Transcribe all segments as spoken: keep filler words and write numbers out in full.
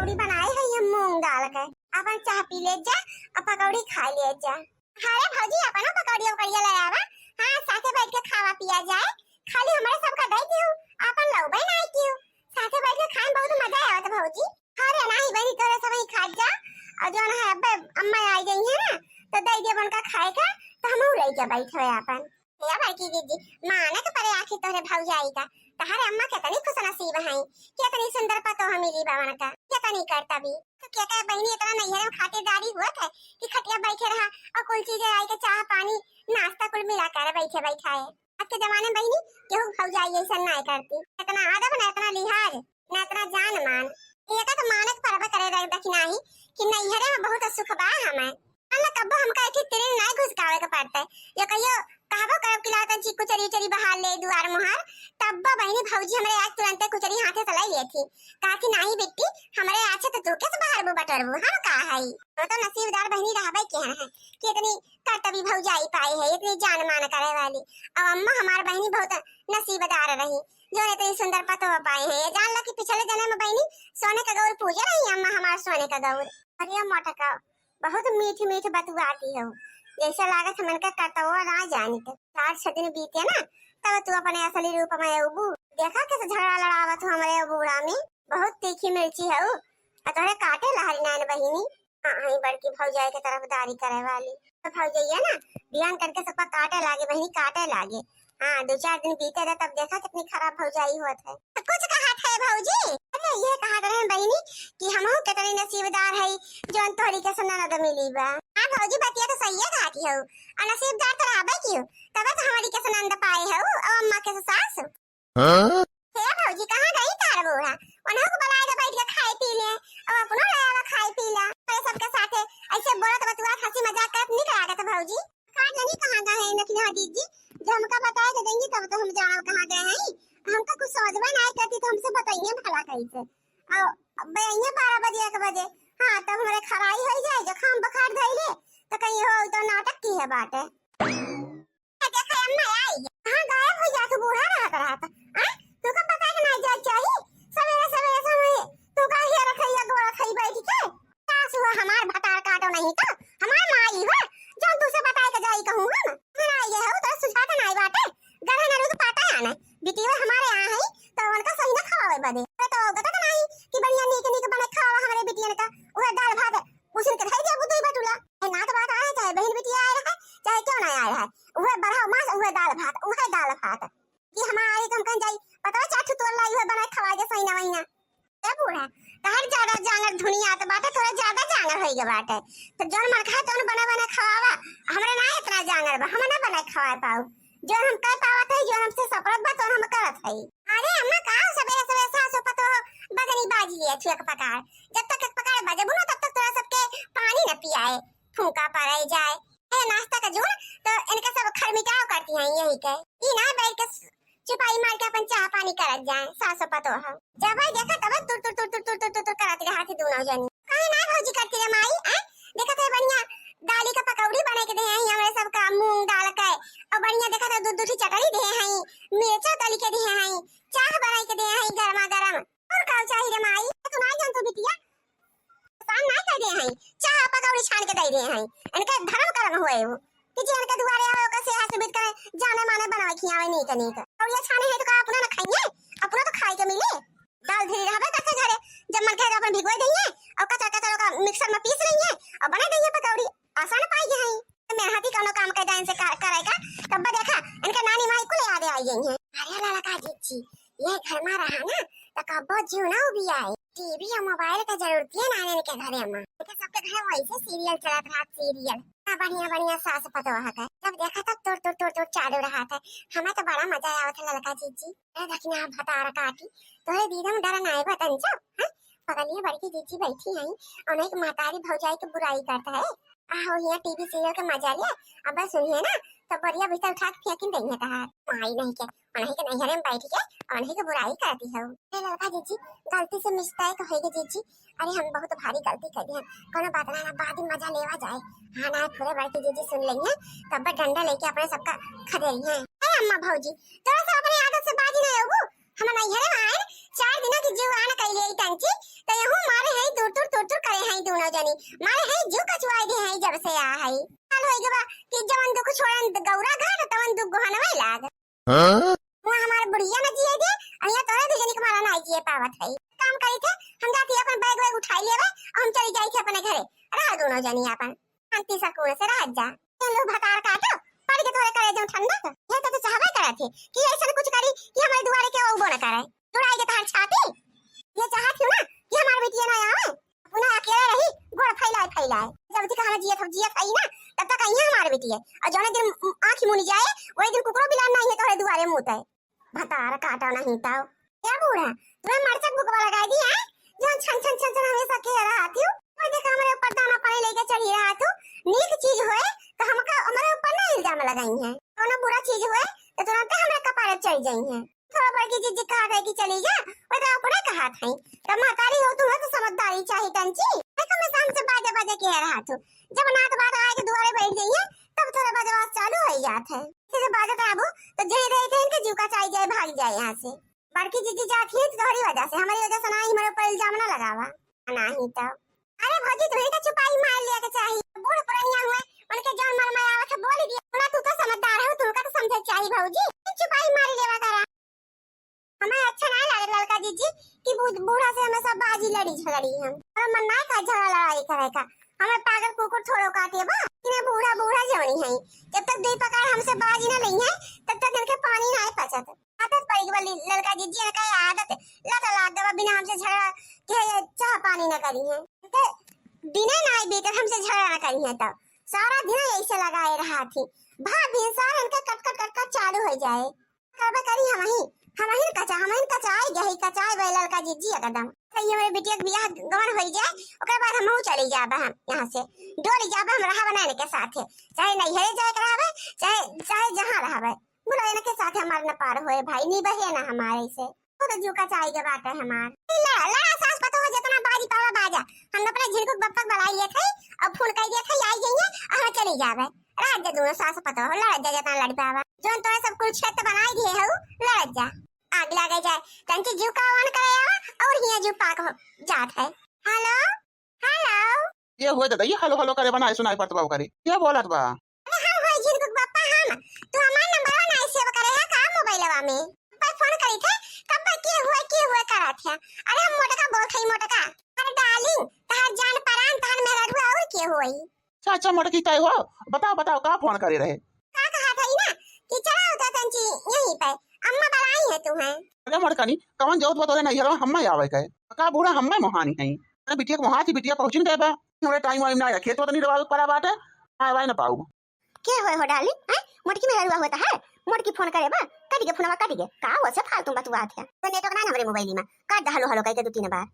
पूरी बनाई है ये मूंग दाल के, अपन चाह पी ले जा और पकौड़ी खा ले जा। अरे भौजी, अपनो पकौड़ी उकौड़िया ले आवा, हाँ, साथे बैठ के खावा पिया जाए। खाली हमरे सबका दे दियो, अपन लौबे ना कियो, साथे बैठ के खाए में बहुत मजा आवत भौजी। अरे नाही बहिनी, तोरे सब ही खा जा, और जो है अब्बे अम्मा आई गई है ना, तो दे दियो उनका खाए का, तो हम ले के बैठे अपन। या बड़की दीदी, माने के परे आखिर तोहरे भौजाई का, तहरे अम्मा केतनी खुशनसीब हैं, केतनी सुंदर पतोह मिली बा उनका, केतनी करतबी। तो के कहे बहिनी, इतना नैहर में खातिरदारी हुआ था कि खटिया बैठे रहा और कुल चीजें आई के चाह पानी नाश्ता कुल मिला कर बैठे बैठाए। आज के जमाने में बहिनी केहू भौजाई ऐसा ना करती, इतना अदब ना इतना लिहाज, ना इतना जान मान। ये का तो मानक परबे करे रह दखिनाही कि नैहरे में बहुत सुख बा हमें। अल्लाह कब्बो हमका एक ठे तिरिन नाय घुसकावे के पड़ते। यो कहियो कहबो करब कि लाओ तन ची कुचरी उचरी बहार ले दुआर मुहार, तब्बो बहिनी भौजी हमरे आज तुरंते कुचरी हाथे से लाई लेथी। कहती, "नाही बिट्टी, हमरे आछे तो तू कैसे बहारबू बटरबू, हम का हई?" वो तो नसीबदार बहिनी रहबे के हैं कि इतनी करतबी भौजाई पाई है, इतनी जान मान करे वाली। अब अम्मा हमार बहिनी बहुत नसीबदार रही, जो इतनी सुंदर पतोह पाई है। ये जान लो कि पिछले जन्म में बहिनी सोने का गौर पूजे रही अम्मा हमार सोने का गौर। अरे मोटका, बहुत मीठ मीठ बतुआती हो, जैसे लागत हमन का करतवा ना जानित। चार छह दिन बीते ना, तब तू अपने असली रूप में अबू। देखा कैसे झगड़ा लड़ावत हो हमरे बूढ़ा में, बहुत तीखी मिर्ची हो। आ तोहरे काटे लहरी नैन बहिनी। हाँ, हई बड़की भौजाई के तरफदारी करे वाली। तो भौजैया ना बिहान करके सबका काटे लागे बहिनी, काटे लागे। हाँ, दो चार दिन बीते रहे, तब देखा कितनी खराब भौजाई होत है। तो कुछ कहत है भौजी? अरे ये कहत रहे बहिनी कि हमहू कितनी नसीबदार है, जौन तोहरी के ननद मिली बा। हाँ भौजी, बतिया तो सही है कहती हो, और नसीबदार तो रहबे की हो, तबे तो हमारी के ननद पाए हो और अम्मा के सास। हाँ? हे भौजी, कहाँ गई तार बूढ़ा? उन्हों को बुलाए दे, बैठ के खाए पी ले, और अपनो ले आवा खाए पी ला। अरे सबके साथे ऐसे बोलत बतुआत हंसी मजाक करत निक लागत भौजी। का जानी कहाँ गए हैं नखिया दीदी, जो हमका बताए के देंगी तब तो हम जानब कहाँ गए हैं। हमका कुछ समझबे ना करती तो हमसे बताइए भला कैसे। और बइया बारह बजे एक बजे, हाँ, तब हमरे खराई हो जाए, जुकाम बुखार धइले, तो कहीं हो तो नाटक की है बाटे। देखा अम्मा आई, कहाँ गायब हो जात बूढ़ा रहत रहत। आ? तू का पता के ना जाए चाही? सवेरे सवेरे समय तू का हिया रखैया गोड़ खाई बैठ के। सास हुआ हमार भतार काटो नहीं तो, हमार माई हुआ, जौन तू से बताए के जाई कहूँ हम। हमार आई है, तो सुझात नाई बाटे, गरह नरुद पाता आने। बिटिया हमारे यहाँ है, तो उनका सही ना खवावे बदे। अरे तो गता तो नहीं कि बढ़िया नीक नीक बने खावा हमरे बिटियन का, उहे दाल भात उसिन के धई देबू दुई बटुला। ए नात बात आए, चाहे बहिन बिटिया आए रहे, चाहे क्यों ना आए रहे, उहे बरहा मांस, उहे दाल भात, उहे दाल भात। कि हमार आई तो हम कहीं जाई, पता चार ठो तोर लाई, उहे बनाए खवाए दे सही ना वही ना। ए बूढ़ा, तहर ज्यादा जांगर धुनी आत बाटे, थोड़ा ज्यादा जांगर होई गे बाटे। तो जौन मन खाए तौन बना बना खवावा, हमरे ना इतना जांगर बा, हम ना बना खवाए पाऊ। जौन हम कह पावत है, जौन हमसे सपरत बा, तौन हम करत है। अरे अम्मा, का सवेरे सवेरे सासो पतोह बजनी बाजी लिया छु एक पकार। जब तक एक पकार बजबू ना, तब तक तोरा सबके पानी न पियाए, फूंका पड़े जाए। ए नाश्ता का जोर, तो इनके सब खरमिटाव करती हैं यही के। ई ना बैठ के चुपाई मार के अपन चाह पानी करत जाए, सासो पतोह। जब भाई देखा तब तुर तुर तुर तुर तुर तुर तुर तुर करत रहत ही दोनों जनी। काहे ना भौजी करती रे माई, हैं? देखत है बढ़िया दाली का पकौड़ी बना के दे हैं हमरे सबका मूंग दाल के, और बढ़िया देखत है दूध दूधी चटनी दे हैं, मिर्चा तली के दे हैं, चाह बना के दे हैं गरमा गरम। और का चाही रे माई? तू ना जान तू बिटिया, परेशान ना कर दे हैं, चाह पकौड़ी छान के दे दे हैं, इनका धर्म कर्म हुए वो। कि जे इनके दुआरे आवे, ओकर सेवा सुबित करे, जाने माने बनावे खियावे नीक नीक। और ये छाने है तो का अपना ना खाइए, अपना तो खाए के मिले। दाल धरी रहबे करते घरे, जब मन कहे तो अपन भिगोए दइए और कचर कचर ओका मिक्सर में पीस रही है और बना दइए पकौड़ी। आसान पाई गए हैं। मैं हाथी कौनो काम कर जाए से का-, करेगा, तब देखा इनके नानी माई कुल याद आई गई हैं। अरे ललका जीजी, ये घर में रहा ना तो कब्बो जीव ना उबियाए। टीवी या मोबाइल के जरूरत ही ना इनके घरे में। इनके सबके घरे वैसे सीरियल चलत रहा, सीरियल। इतना बढ़िया बढ़िया सास पतोह है। जब देखा तब तोड़ तोड़ तोड़ तोड़ चालू रहा था। हमें तो बड़ा मजा आवत है ललका जीजी। ए दखिना भतार काटी, तोरे दीदा में डरा ना आए बतन जब, हैं? पगलिए बड़की जीजी बैठी हैं, उन्हें के महतारी भौजाई के बुराई करता है। आहो हिया टीवी सीरियल के मजा ले, अब सुनिए ना, तो बढ़िया बिस्तर उठा के फेंकिन देंगे तहार। माई नहीं के, उन्हीं के नैहरे में बैठ के, उन्हीं के बुराई करती हो। ए ललका जीजी, गलती से मिस्टेक हो गई जीजी, अरे हम बहुत भारी गलती कर दी है, कोनो बात ना, ना बाद में मजा लेवा जाए। हाँ ना, पूरे बड़की जीजी सुन लेंगे, तब डंडा लेके अपने सबका खदेरी है। अरे अम्मा भौजी, तोरा सब अपने आदत से बाजी नहीं होबू। हम नैहरे में आए, चार दिनों की जीव आन कैले आई टंकी, तो यहू मारे है मारे है जीव कचुआई दे है जब से आ है। हाल होई गवा कि जवन दुख छोड़न गौरा घाट तवन दुख गोहनवे लाग। हाँ? वहाँ हमार बुढ़िया न जिए दे, अहिया तोरे दू जनी के मारा नाई जिए पावत है। काम करी थे, हम जाती अपन बैग वैग उठाई लेवे और हम चली जाई थे अपने घरे। रह दोनों जनी अपन शांति सुकून से रह जा। ये लो भतार काटो, पड़ के तोरे करे जो ठंडक। ये तो, तो चाहबे करे थे कि ऐसा कुछ करी कि हमारे दुआरे के वो न करे। जुड़ाई के तहार छाती। ये चाहत हूँ ना कि हमार बिटिया ना आवे, अपना अकेले रही, गोड़ फैलाए फैलाए। जब तक हम जियत, हम जियत हई ना, तब तक अइहे हमार बिटिया। और जौने दिन आँख मुनी जाए, वही दिन कुकरो बिलार ना अइहे तोहरे दुआरे मुँह ते। भतार काटो नहीं ताओ। क्या बूढ़ा, तुम्हें मरचक बुकवा लगाई दी है? जो छन छन छन छन हमेशा के रहा थी, कोई देख हमरे ऊपर दाना पानी लेके चढ़ी रहा तू। नीक चीज होए तो हमका, हमरे ऊपर ना इल्जाम लगाई है, कोनो बुरा चीज होए तो तुरंत हमरे कपारे चढ़ जाई है। थोड़ा बड़की जीजी कहत है कि चली जा, वो तो अपने कहत है। तब महतारी हो तू, है तो समझदारी चाही टंची। देखो मैं शाम से बाजे बाजे के रहा तू, जब नात बात आए के दुआरे बैठ गई है, तब थोड़ा बजवास चालू हो जात है। जैसे बाजत रहबू तो जही रही थे इनके जीव का चाही जाए, भाग जाए यहाँ से। बड़की जीजी जात ही तो तोहरी वजह से, हमारी वजह से ना, हमारे ऊपर इल्जाम ना लगावा। नहीं तो। अरे भौजी, तुम्हें तो चुपाई मार लिया के चाहिए। बूढ़ पुरनिया हुए, उनके जौन मन में आवत है बोल दिया। ना तू तो समझदार हो, तुमका तो समझे चाहिए भौजी। चुपाई मार लेवा करा। हमें अच्छा नहीं लगे ललका जीजी कि बू-, बूढ़ा से हमेशा बाजी लड़ी झगड़ी हम। और मन ना का झगड़ा लड़ाई करे का। हमें पागल कुकुर थोड़ो काटे बा। इन्हें बूढ़ा बूढ़ा जवनी है। जब तक दुई पकार हमसे बाजी ना लई है, तब तक इनके पानी ना पचत। आदत पड़ी गई ललका जीजी, इनका ये आदत लत लाग गवा, बिना हमसे झगड़ा के ये चाह पानी ना करी है। इनके दिने ना बीते हमसे झगड़ा ना करी है, तब सारा दिन ऐसे लगाए रहा थी। भात भी सारा इनका कट कट कट कट चालू हो जाए। करबे करी हम ही, हम ही कचा, हम ही कचाए गए, कचाए गए ललका जीजी एकदम। तो ये मेरे बिटिया के बियाह गवन हो जाए, ओकर बाद हम चली जाबे हम यहाँ से, डोली जाबे हम रहबे ना इनके साथे, चाहे नैहरे जाए के रहबे, चाहे, चाहे जहाँ रहबे। बोलो, इनके साथ हमार न पार होए भाई, निबहे ना हमारे से। वो तो जूका चाही के बात है हमार। लड़ा, लड़ा सास पतोह, जितना बाजी पावा बाजा। हम अपने झिनकू के बप्पा के बुलाई लेत है और फोन कर दिया था, आई जाइए और हम चली जावे। रात जा दोनों सास पतोह हो, लड़त जा जितना लड़ पावा। जोन तोरे सब कुल क्षेत्र बनाई दिए है, लड़त जा। आग लगे जाए, तंची जीव का वन करे आवा और हिया जीव पाक हो जात है। हेलो, हेलो। ये हुए दादा, ये हेलो हेलो करे बा, नाई सुनाई पड़त बा ओकरे। के बोलत बा? अरे हम होई झिनकू के बप्पा हम। तू हमार नंबरवा नाई सेव करे है का मोबाइलवा में? कब फोन करी थे, कब के हुए, के हुए करत है। अरे हम मोटका बोलत हई, मोटका। अरे डार्लिंग, तहार जान परान, तहार मेहरारू और के होई? अच्छा, अच्छा मोटकी, तय हो? बताओ, बताओ, का फोन करे रहे? का कहत हई ना कि चला उतर तंची यहीं पे, अम्मा बुलाई है तुम्हें। अरे मोटकनी, कवन जरूरत बा तोरे नैहरवा हम्मे आवे के? का बूढ़ा हम्मे मोहानी हई? अरे बिटिया के मोहात ही बिटिया पहुँचिन गए बा। हमरे टाइम वाइम ना रखे, तो तनी रवाल पड़ा बाटे, आवे ना पाऊ। के होए हो डार्लिंग, हैं? मोटकी मेहरुआ होता है, मोटकी फोन करे बा, कट के फोनवा कट के। का हो से फालतू बतुआत है? तो नेटवर्क ना हमरे मोबाइल में, काट दहलो हलो कह के दो तीन बार।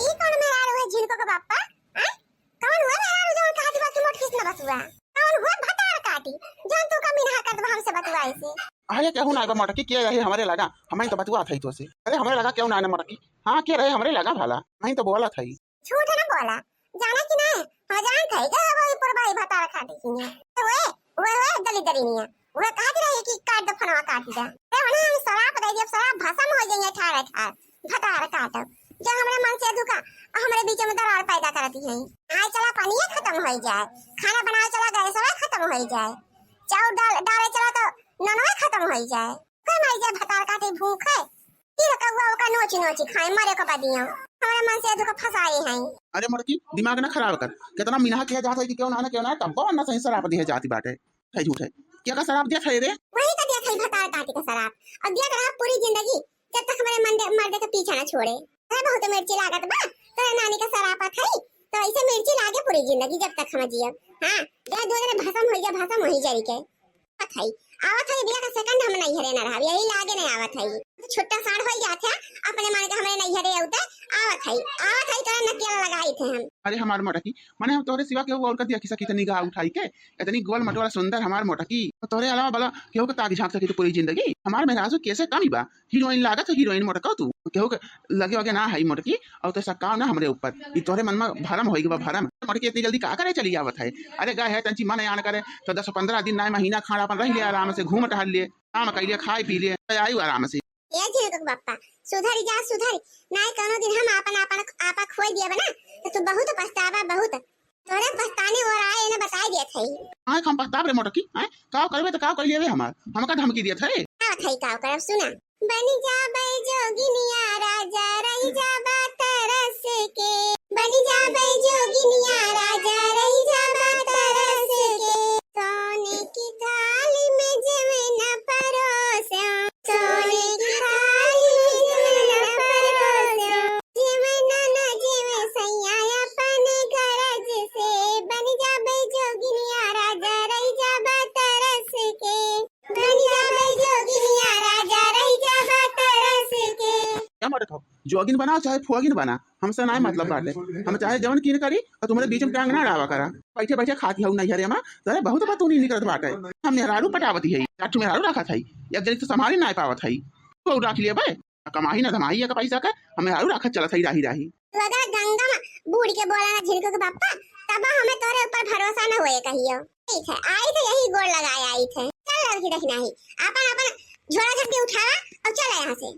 ई कौन मेहरारू है झिनको के बापा? हैं? कौन हुआ मेहरारू जौन कहत बा कि मोटकी से न बतुआ? कौन हुआ भतार काटी, जौन तू का मिनहा करत बा हमसे बतुआए से? अरे केहू ना बा मोटकी, के रहे हमरे लगा, हमही तो बतुआत हई तो से। अरे हमरे लगा केहू ना ना मोटकी, हाँ के रहे हमरे लगा भला, हमही तो बोलत हई। झूठ न बोला, जाना कि नहीं? हम जानत हई, गए वो ई पुरवाई भतार काटी की है। तो वे, वे, वे दलिदरिनिया, वे कहत रही कि काट दे फोनवा, काट दे। अरे उन्हें हम सराप दे दिए, सराप भसम हो जाइए ठार ठार। भतार काटो, जो हमरे मन से दुखा, हमरे बीच में दरार पैदा करती है। आए चला पानी खत्म हो जाए, खाना बनाए चला गैस खत्म हो जाए, चाउर डाल, डाले चला तो ननवे खत्म हो जाए। कोई मर जाए भतार काटे भूख है, फिर कौआ ओका नोची नोची खाए, मरे को बदियो। हमरे मन से दुख फंसाए हैं। अरे मोटकी, दिमाग ना खराब कर, कितना मिनहा किया जात है कि क्यों ना, ना, क्यों ना, तब को ना सही सराप दिए जाती बाटे। है झूठ है। क्या का सराप दिया था रे? वही तो दिया था भतार काटे का सराप। अब दिया रहा पूरी जिंदगी, जब तक हमारे मंदे, मर्दे के पीछा ना छोड़े। अरे बहुत मिर्ची लागत बा, तो नानी का सराप था, तो ऐसे मिर्ची लागे पूरी जिंदगी जब तक हम जियब। हाँ, जा दो जने भसम हो जा, भसम वही जरी के। आवत हई, आवत हई, बिया का सेकंड हम नैहरे ना रहब, यही लागे नहीं आवत हई। तो छुट्टा साढ़ होई जात है, अपने मन के हमरे नैहरे आउते आवत हई, आवत हई, तोरा नकिया लगाई थे हम। अरे हमार मोटकी, माने हम तोहरे सिवा केहू और का देखी सकी त निगाह उठाई के? इतनी गोल मटोला सुंदर हमार मोटकी, तो तोहरे अलावा भला केहू के ताक झांक सकी तो पूरी जिंदगी? हमार मेहरारू कैसे कमी बा? हीरोइन लागत है, हीरोइन मोटका तू। केहू के लगे वगे ना है मोटकी, और तो शक्का ना हमरे ऊपर। ई तोहरे मन में भरम होई बा, भरम। मोटकी इतनी जल्दी का करे चली आवत है? अरे गए है तंची मन आन करे, तो दस पन्द्रह दिन ना महीना खाड़ अपन रह ले आराम से, घूम टहल ले, काम कर ले, खाए पी ले, तो आयु आराम से। ए झिनक के बप्पा, सुधरी जा, सुधरी। नाहीं कउनो दिन हम आपन, आपन, आपा खोइ दियब ना, त तू बहुत पछताबा, बहुत। तोरे पछताने ओर आए, एने बताइ दियत हई। आँय, हम पछताब रे मोटकी, आँय? काव करबे त काव कइ लेबे हमार? हमका धमकी दियत है। आवत हई, काव करब, सुना। बनि जाबे जोगिनिया राजा, रहि जाबा तरस के। बनि जाबे जोगिनिया राजा, रहि जाबा तरस के। सोने की थाली में जेवना परोस्यो, सोने की थाली में जेवना परोस्यो। जेवना न जेवे सैया अपन गरज से, बनि जाबे जोगिनिया राजा, रहि जाबा तरस के। बनि जाबे जोगिनिया राजा, रहि जाबा तरस के। का मरत हो? जोगिन बना चाहे फोगिन बना, हमसे नाहीं मतलब बाटे। हम चाहे जवन कीन करी अउर तुम्हरे बीच में टांग ना अड़ावा करा। बइठे बइठे खाती हऊ नैहरे मा, तोरे बहुत बतूनी निकरत बाटे। हम मेहरारू पटावती हई, चार ठो मेहरारू रखत हई, एक जनी त संभाली नाहीं पावत हई। तू रख लेबे, कमाही ना धमाही एक पइसा के, हम मेहरारू रखत चलत हई राही राही। तू अगर गंगा मा बूड़ के बोला ना झिनकू के बप्पा, तब हमें तोरे ऊपर भरोसा न होए कहियो। ठीक है, आई थे यही गोड़ लगाए आई थे। चल लड़की देखना ही, आपन, आपन झोला झटके उठावा अउर चला यहाँ से।